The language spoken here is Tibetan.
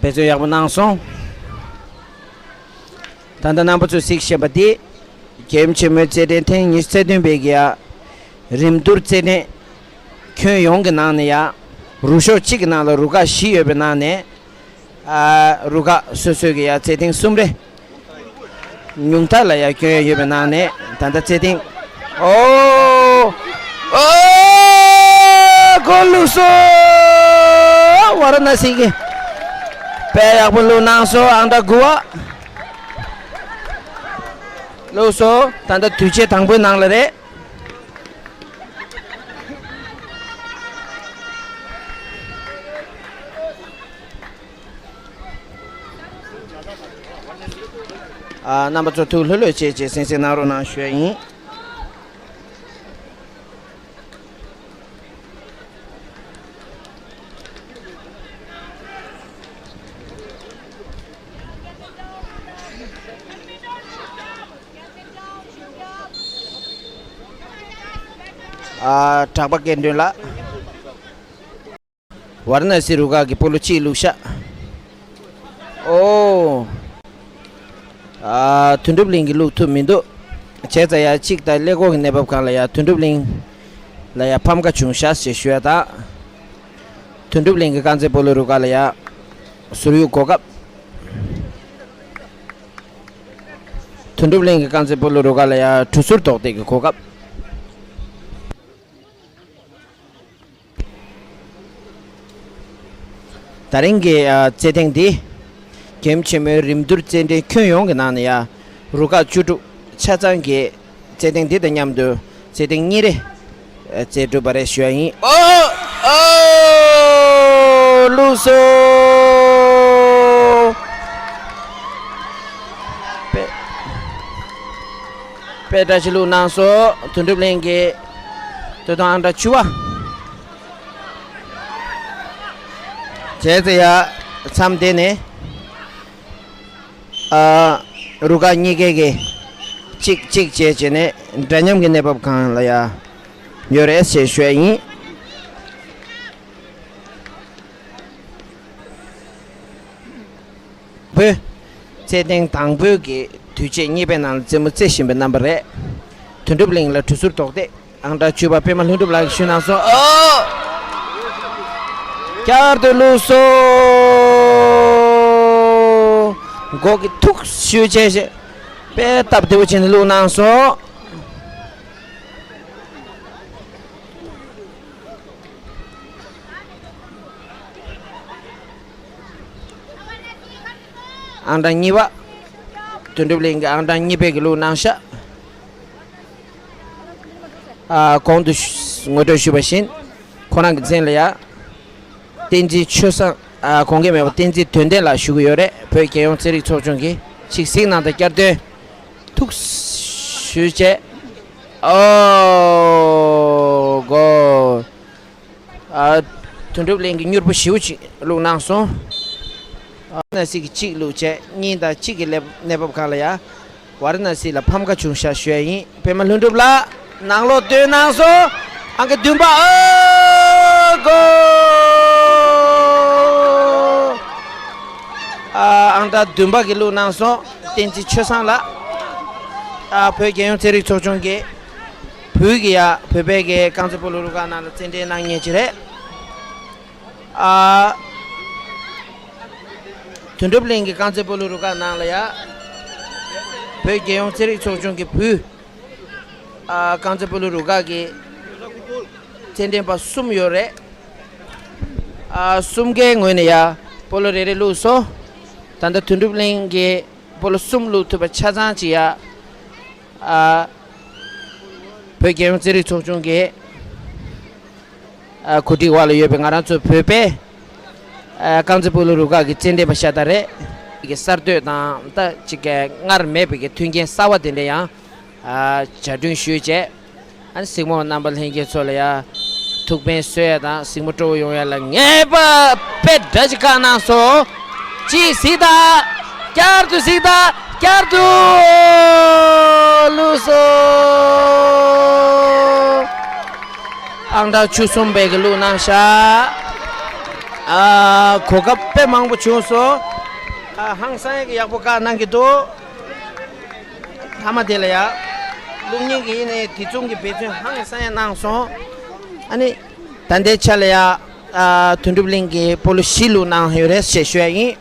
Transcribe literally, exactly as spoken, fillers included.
དེ་ཚོ་ཡག་པོ་གནང་སོང་། ད་ལྟ་རྣམ་པ་ཚོས་གཟིགས་བཞིན་པ་འདི། རྒྱལ་ཡུམ་ཆེན་མོའི་རྩེད་འགྲན་ཐེངས་ཉི་ཤུ་རྩ་བདུན་པའི་གི་ཡ། རིམ་བསྡུར་རྩེད་འགྲན་ཁྱོན་ཡོངས་ཀྱི་ནང་ནས་ཡ། རུ་ཤོག་གཅིག་གི་ནང་ལ་རུ་ཁག་བཞི་ཡོད་པའི་ནང་ནས། ཨ། རུ་ཁག་སོ་སོའི་གི་ཡ་རྩེད་ཐེངས་གསུམ་རེ། ཉུང་མཐའ་ལ་ཡ་སྐྱོན་ཡ་ཡོད་པའི་ནང་ནས་ད་ལྟ་རྩེད་ཐེངས། ཨོ། ཨོ། གོ་བླུགས་སོ། ཝཱ་ར་ཎ་སི་གི། དཔེ་ཡག་པོ་བླུགས་གནང་སོ། ཨང་གྲངས་དགུ་བ། བླུགས་སོ། ད་ལྟ་དུས་ཆེན་དང་པོའི་ནང་ལ་རེད། ཨ། རྣམ་པ་ཚོ་ཐུགས་ལྷོད་ལྷོད་བྱས་བྱས་གསན་གཟིགས་གནང་རོགས་གནང་ཞུ་ཡ་ཡིན། ཨ། གྲགས་པ་སྐལ་སྒྲོན་ལགས། ཝཱ་ར་ཎ་སི་རུ་ཁག་གི་སྤོ་ལོ་གཅིག་བླུགས་ཤག་ཨོ། ཨ། དོན་གྲུབ་གླིང་གིས་བླུགས་ཐུབ་མི་འདུག་བྱས་ཙང་ཡ་གཅིག་དང་ཀླད་ཀོར་གྱི་གནས་བབ་སྒང་ལ་ཡ་དོན་གྲུབ་གླིང་ལ་ཡ་ཕམ་ཁ་བྱུང་ཤག་ཞེས་ཞུ་ཡ་དང་། དོན་གྲུབ་གླིང་གི་རྐང་རྩེད་སྤོ་ལོ་རུ་ཁག་ལ་ཡ་ཟུར་གཡུག་གོ་སྐབས། དོན་གྲུབ་གླིང་གི་རྐང་རྩེད་སྤོ་ལོ་རུ་ཁག་ལ་ཡ་གྲུ་ཟུར་རྡོག་རྡེག་གི་གོ་སྐབས། ད་རིང་གི་ཨ་རྩེད་ཐེངས་འདི། རྒྱལ་ཡུམ་ཆེན་མོའི་རིམ་བསྡུར་རྩེད་འགྲན་ཁྱོན་ཡོངས་ཀྱི་ནང་ནས་ཡ། རུ་ཁག་བཅུ་དྲུག་ཆ་ཚང་གིས་རྩེད་ཐེངས་འདི་དང་མཉམ་དུ་རྩེད་ཐེངས་གཉིས་རེ་རྩེ་གྲུབ་པ་རེད་ཞུ་ཡ་ཡིན། ཨོ། ཨོ། བླུགས་སོ། དཔེ་དཔེ་བཀྲ་ཤིས་བླུགས་གནང་སོ། དོན་གྲུབ་གླིང་གི་ཐོབ་ཐང་ཨང་གྲངས་བཅུ་པ། བྱས་ཙང་ཡ་མཚམས་དེ་ནས་ཨ་རུ་ཁག་གཉིས་ཀའི་གི་གཅིག་གཅིག་བྱས་བྱས་ནས་འདྲ་མཉམ་གྱི་གནས་བབ་སྒང་ལ་ཡ་ཡོད་རེད་ཞེས་ཞུ་ཡ་ཡིན། པོས། རྩེད་ཐེངས་དང་པོའི་གི་དུས་ཆེན་གཉིས་པའི་ནང་ལ་རྩེད་མོ་རྩེ་བཞིན་པའི་རྣམ་པ་རེད། དོན་གྲུབ་གླིང་ལ་གྲུ་ཟུར་རྡོག་རྡེག་ཨང་གྲངས་བཅུ་པ་པད་མ་ལྷུན་གྲུབ་ལགས་ཀྱིས་གཞུས་གནང་སོང་། ཨོ། བསྐྱར་དུ་བླུགས་སོ། མགོ་གི་ཐུག་གཞུས་བྱས་བྱས། དཔེ་སྟབས་བདེ་པོ་བྱས་ནས་བླུགས་གནང་སོང་། ཨང་གྲངས་གཉིས་པ། དོན་གྲུབ་གླིང་གི་ཨང་གྲངས་གཉིས་པའི་གི་བླུགས་གནང་ཤག་ཨ། གོང་དུ་ཞུ་ངོ་སྤྲོད་ཞུས་པ་བཞིན། ཁོ་རང་གི་མཚན་ལ་ཡ། བསྟན་འཛིན་ཆོས་བཟང་། ཨ། གོང་གི་མེས་པོ་བསྟན་འཛིན་དོན་ལྡན་ལགས་ཞུ་གི་ཡོད་རེད། བོད་རྒྱལ་ཡོངས་རྩེད་རིགས་ཚོགས་ཆུང་གིས་གཅིག་གཟིགས་གནང་དང་བསྐྱར་ཟློས། ཐུགས་ཞུས་བྱས། ཨོ། གོ། ཨ། དོན་གྲུབ་གླིང་གིས་མྱུར་པོ་ཞེ་པོ་ཅིག་བླུགས་གནང་སོང་། ཝཱ་ར་ཎ་སི་གིས་གཅིག་བླུགས་བྱས་གཉིས་དང་གཅིག་གི་ལེབ་གནས་བབ་སྒང་ལ་ཡ། ཝཱ་ར་ཎ་སི་ལ་ཕམ་ཁ་བྱུང་ཤག་ཞུ་ཡ་ཡིན། པད་མ་ལྷུན་གྲུབ་ལགས་ནང་ལོགས་སྡོད་གནང་སོང་། ཨང་ཀི་བདུན་པ། ཨོ། གོ། ཨ། ཨང་གྲངས་བདུན་པ་གིས་བླུགས་གནང་སོང་། བསྟན་འཛིན་ཆོས་བཟང་ལགས། ཨ། བོད་རྒྱལ་ཡོངས་རྩེད་རིགས་ཚོགས་ཆུང་གི་བོད་ཀྱི་ཡ། བོད་པའི་གི་རྐང་རྩེད་སྤོ་ལོ་རུ་ཁག་ནང་ལ་རྩེད་འགྲན་གནང་མཁན་ཅིག་རེད། ཨ། དོན་གྲུབ་གླིང་གི་རྐང་རྩེད་སྤོ་ལོ་རུ་ཁག་ནང་ལ་ཡ། བོད་རྒྱལ་ཡོངས་རྩེད་རིགས་ཚོགས་ཆུང་གི་བུ། ཨ། རྐང་རྩེད་སྤོ་ལོ་རུ་ཁག་གི་རྩེད་འགྲན་པ་གསུམ་ཡོད་རེད། ཨ། གསུམ་ཀའི་ངོས་ནས་ཡ། སྤོ་ལོ་རེ་རེ་བླུགས་སོང་། ད་ལྟ་དོན་གྲུབ་གླིང་གི་སྤོ་ལོ་གསུམ་བླུགས་ཐུབ་པ་ཆ་ཚང་ཅིག་ཡ། ཨ། བོད་རྒྱལ་ཡོངས་རྩེད་རིགས་ཚོགས་ཆུང་གི། ཨ། གོ་སྒྲིག་འོག་ལ་ཡོད་པའི་ང་རང་ཚོ་བོད་པའི། ཨ། རྐང་རྩེད་སྤོ་ལོ་རུ་ཁག་གི་རྩེད་འགྲན་པ་ཤ་སྟག་རེད། གི་གསར་གཏོད་དང་ད་ཅིག་གི་སྔར་མེད་པའི་གི་མཐུན་རྐྱེན་གསར་བ་དེ་འདྲ་ཡང་། ཨ། གྲ་སྒྲིག་ཞུས་བྱས། ཨ་ནི་གཟིགས་མོ་རྣམ་པ་ལྷན་རྒྱས་ཚོ་ལ་ཡ། ཐུགས་ཕན་གསོས་ཡ་དང་གཟིགས་མོ་སྤྲོ་བོ་ཡོང་ཡ་ལ་ངེས་པ་དཔེ་འདྲ་ཅིག་བཀག་གནང་སོང་། གཅིག་གཟིགས་དང་། བསྐྱར་དུ་གཟིགས་དང་། བསྐྱར་དུ་བླུགས་སོང་། ཨང་གྲངས་བཅུ་གསུམ་པའི་གི་བླུགས་གནང་ཤག་ཨ་གོ་སྐབས་དཔེ་མང་པོ་བྱུང་སོང་། ཨ་ཧང་སང་ཡག་པོ་བཀའ་གནང་གི་འདུག་མཐའ་མ་དེ་ལ་ཡ། གློག་བརྙན་གྱི་ཡིན་ནའི་དེ་ཚོང་གི་འབད་བརྩོན་ཧང་སང་ཡག་གནང་སོང་། ཨ་ནི། ད་ལྟའི་ཆ་ལ་ཡ། ཨ་དོན་གྲུབ་གླིང་གི་སྤོ་ལོ་གཞིས་ལུས་གནང་ཡོད་རེད་ཞེས་ཞུ་ཡ་ཡིན།